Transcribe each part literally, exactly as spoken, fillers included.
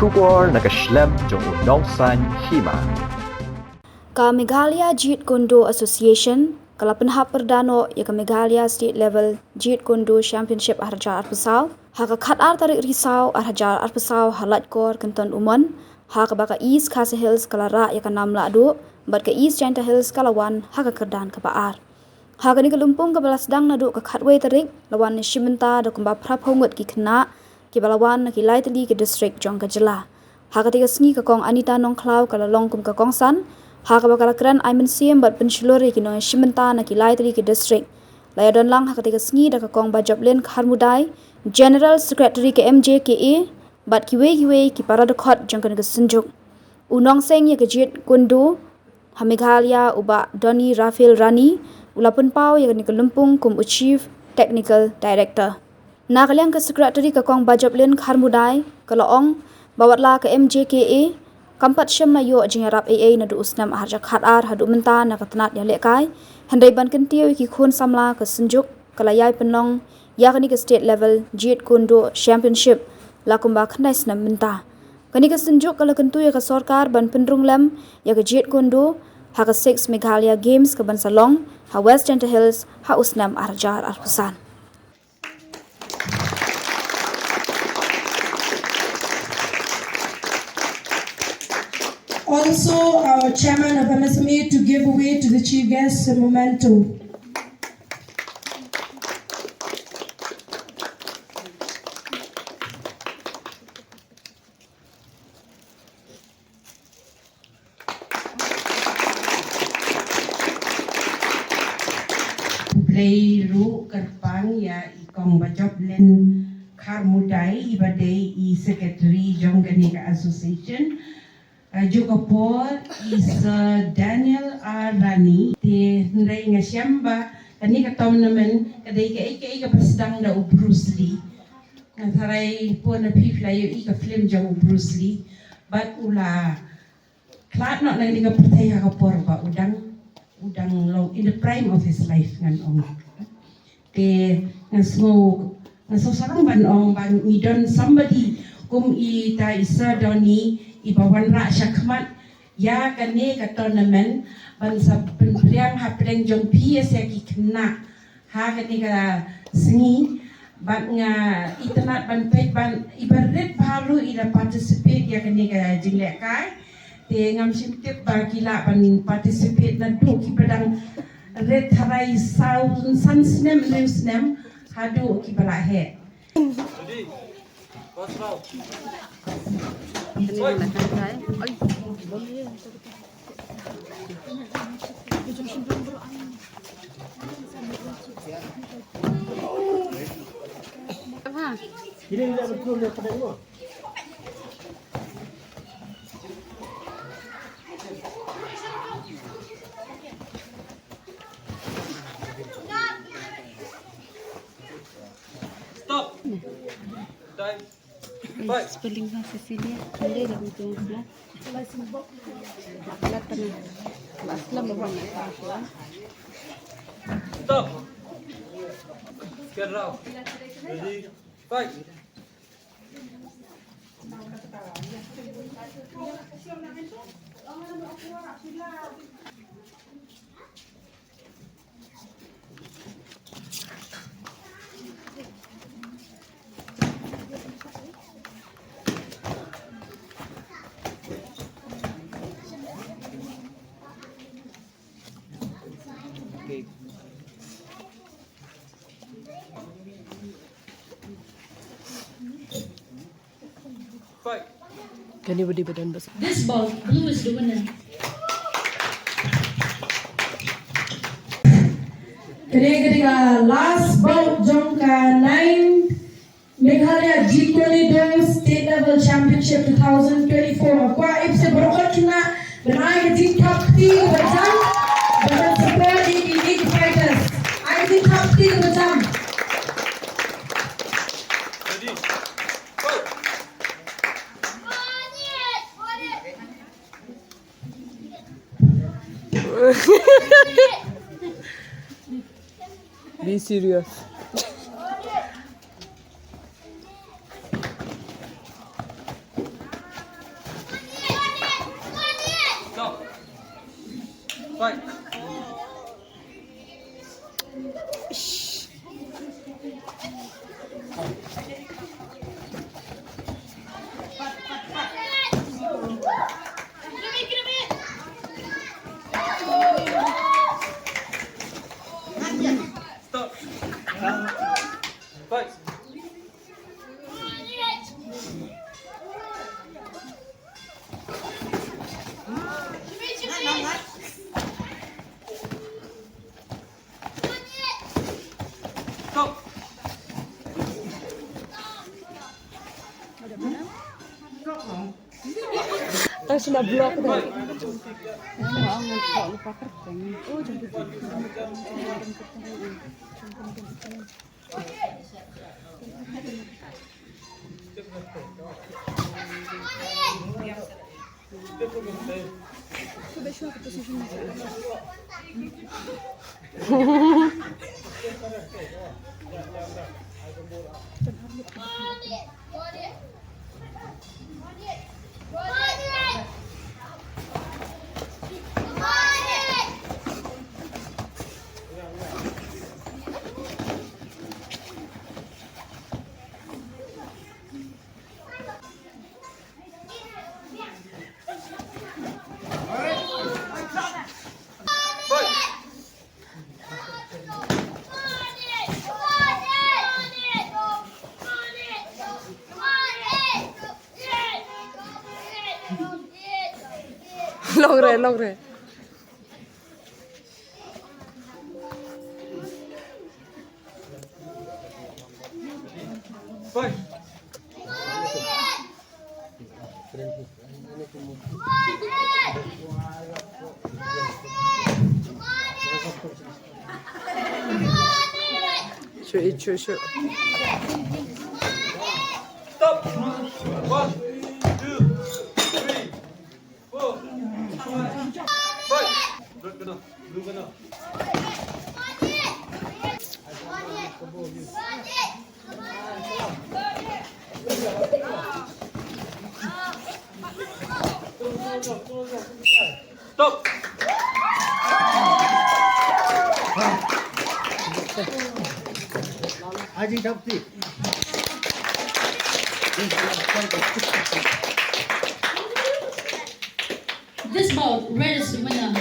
Khubor na ka shlem jong u nongsaiñ hima. Ka Meghalaya Jeet Kune Do Association ka la pynhap pyrda noh ïa ka Meghalaya State Level Jeet Kune Do Championship arhajar arphew saw ha ka khatar tarik Risaw arhajar arphew saw ha Laitkor Kynton Umon, ha kaba ka East Khasi Hills ka la rah ïa ka nam lahduh bad ka East Jaintia Hills ka la wan ha ka kyrdan kaba ar. Ha kane ka lympung kaba la sdang naduh ka khatwei tarik, la wan na shibynta da kumba phraphew ngut ki khynnah kiba la wan na ki lai tylli ki district jong ka jylla. Ha katei ka sngi ka Kong Anita Nongkhlaw ka la long kum ka kongsan ha kaba ka la kren ai mynsiem bad pynshlur ïa ki nongïashim bynta na ki lai tylli ki district. La ïadon lang ha katei ka sngi da ka Kong Bajoplin Kharmudai, General Secretary ka M J K A, bad kiwei kiwei ki para dkhot jong kane ka synjuk. U nongseng ïa ka Jeet Kune Do ha Meghalaya u Bah Donny Raphael Rani u la pynpaw ïa kane ka lympung kum u Chief Technical Director. Na ka liang ka Secretary ka Kong Bajoplin Kharmudai ka la ong ba wat la ka M J K A kam pat shym la ïoh jingïarap ei ei naduh u snem arhajar khatar haduh mynta na ka tnat ïalehkai, hynrei ban kyntiew ïa ki khun samla ka synjuk ka la ïai pynlong ïa kane ka State Level Jeet Kune Do Championship la kumba khyndai snem mynta. Kane ka synjuk ka la kyntu ïa ka sorkar ban pynrung lem ïa ka Jeet Kune Do ha ka Six Meghalaya Games ka ban sa long ha West Jaintia Hills ha u snem arhajar arphew san. Also, our chairman of M S M A to give away to the chief guest a memento. Khublei ruh kyrpang ïa i Kong Bajoplin Kharmudai iba dei i secretary jong kane ka association. Ka juh ka por i Sir Daniel R Rani, te hynrei nga shem ba kane ka tournament ka dei kaei kaei kaba sdang da u Bruce Lee. Nga tharai pun na phi phi la ïohi ka film jong u Bruce Lee. Bad u la khlad noh na kane ka pyrthei ha ka por ba u dang, u dang long in the prime of his life ngan ong. Te nga sngew, nga sngew sarong ban ong ba ngi don somebody kum i ta i Sir Donny iba wanrah shakhmat ïa kane ka tournament ban sa pynpriang hapdeng jong phi ïa ki khynnah ha kane ka sngi. Bad nga itynnad ban peit ban iba rit bha ruh i la participate ïa kane ka jinglehkai. Te ngam shym tip ba ki lah ban participate naduh kiba dang rit tharai saw san snem hynriew snem haduh kiba la heh. Stop. Time. Fight. Spelling ha Cecilia, hindi lang ito na. Lahat na. Last lang mo ba na? Stop. Get round. Ready? Fight. Fight. Kane ba dei ba don basa. This bout, blue is the winner. Kane ka dei ka last bout jong ka ninth Meghalaya Jeet Kune Do State Level Championship two thousand twenty-four. Kwah ïa phi baroh khynnah ban ai ka jingthap kti kaba jam, ban support ïa ki, ïa ki fighters. Ai ka jingthap kti kaba jam. Ready? Fight! Be serious. Fight. Stop. Fight. Stop. Tang shu na block de. Long re, long re. Fight. Sure, sure, sure. Stop. One, two, three, four, five. Red corner, blue corner. Stop. Aji Dapti. This bout, red is the winner.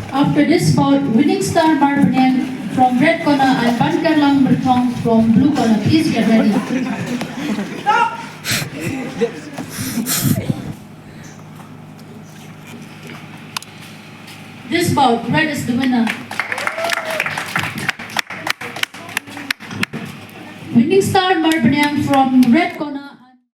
After this bout, Winning Star Marbaniang from red corner and Bankarlang Myrthong from blue corner. Please get ready. This bout, red is the winner. Winning Star Marbaniang from red corner.